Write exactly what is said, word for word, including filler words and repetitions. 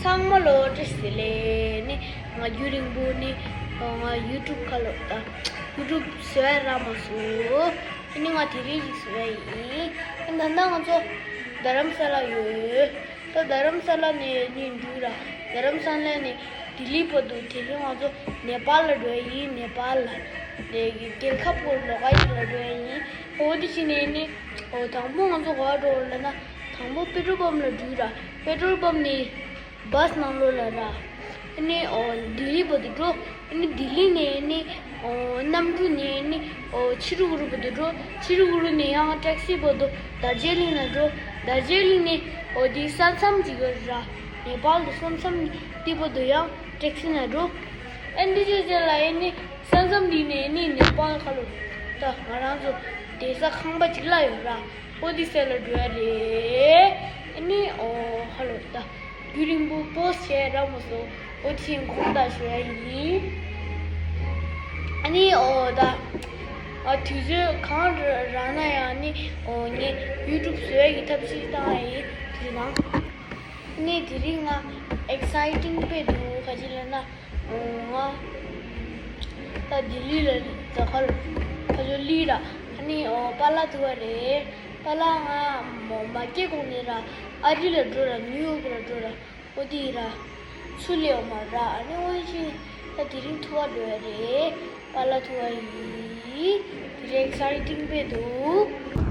ཚང་མ་ལོ་བཀྲ་ཤིས་བདེ་ལེགས། ནི་ང་རྒྱུན་རིང་པོ་ནི་ང་ཡུ་ཊུབ་ཁ་ལོ་ད་ཡུ་ཊུབ་བཟོ་ཡ་རག་མ་སོང་། ཨ་ནི་ང་དེ་རིང་ཞིག་བཟོ་ཡ་ཡིན། ཨ་ད་ལྟ་ང་ཚོ་རྡ་རམ་ས་ལ་ཡོད། ད་རྡ་རམ་ས་ལ་ནས་ནི་འགྲོ་ར། རྡ་རམ་ས་ལ་ནས་ལྡི་ལི་བར་དུ་དེ་རིང་ང་ཚོ་ནེ་པཱལ་ལ་འགྲོ་ཡ་ཡིན། ནེ་པཱལ་ལ། དེ་གི་རྒྱལ་ཁབ་སྐོར་ལོགས་ཀ་ཞིག་ལ་འགྲོ་ཡ་ཡིན། འོ་དེ་བྱས་ནས་ནི་འོ་དང་པོ་ང་ཚོ་ག་པར་འགྲོ་ལབ་ན། དང་པོ་པེ་ཊྲོལ་པམ་ལ་འགྲོ་ར། པེ་ཊྲོལ་པམ་ནས་བྷ་སི་ནང་ལོགས་ལ་ར། ཨ་ནི་འོ་ལྡི་ལི་བར་དུ་འགྲོ། ཨ་ནི་ལྡི་ལི་ནས་ནི་འོ་གནམ་གྲུ་ནས་ནི་འོ་ཆི་རུ་གུ་རུ་བར་དུ་འགྲོ། ཆི་རུ་གུ་རུ་ནས་ཡང་ཊེག་སི་བར་དུ་དར་ཇི་ལིང་ལ་འགྲོ། དར་ཇི་ལིང་ནས་འོ་དེ་ས་མཚམས་ཅིག་ཡོད་ར། ནེ་པཱལ་དང་ས་མཚམས་དེ་བར་དུ་ཡང་ཊེག་སི་ནང་འགྲོ། ཨ་འདི་བྱས་རྗེས་ལ་ཨ་ནི་ས་མཚམས་འདི་ནས་ནི་ནེ་པཱལ་ཁ་ལོ་ད་ང་རང་ཚོ་བསྡད་ས་ཁང་པ་ཅིག་ལ་ཡོད་ར། ཨོ་དེ་སར་ལ་འགྲོ་ཡ་རེད། ཨ་ནི་འོ་ཁ་ལོ་ད་རྒྱུན་རིང་པོ་པོ་སི་ཊི་བྱས་རག་མ་སོང་། ཨོ་དེ་བཞིན་དགོངས་དག་ཞུ་ཡ་ཡིན། ཨ་ནི་འོ་ད་ཨ་དུས་ཚོད་གང་རག་ན་ཡང་ནི་འོ་ངས་ཡུ་ཊུབ་བཟོ་ཡ་གི་ཐབས་ཤེས་བཏང་ཡ་ཡིན། དེ་ནང་ནི་དེ་རིང་ང་ཨེག་སའི་ཊིང་དཔེ་འདུག་ག་ཅི་ལབ་ན། ང་ད་ལྡི་ལི་ལ་ད་ག་ལ་ཁ་ཆོ་ལི་ར། ཨ་ནི་འོ་པཱ་ལགས་ཐུག་པ་རེད། པཱ་ལགས་ང་མ་མ་སྐྱེས་གོང་ནས་ར་ཨ་རི་ལ་འགྲོ་ར། ནིའུ་ཡོག་ལ་འགྲོ་ར། ཨོ་དེ་ར་ཚུར་སླེབས་ཡོང་མ་ར། ཨ་ནི་ཨོ་ཅི་ད་དེ་རིང་ཐུག་པ་འགྲོ་ཡ་རེད། པཱ་ལགས་ཐུག་པ་ཡིན། དེ་རིང་ཨེག་སའི་ཊིང་དཔེ་འདུག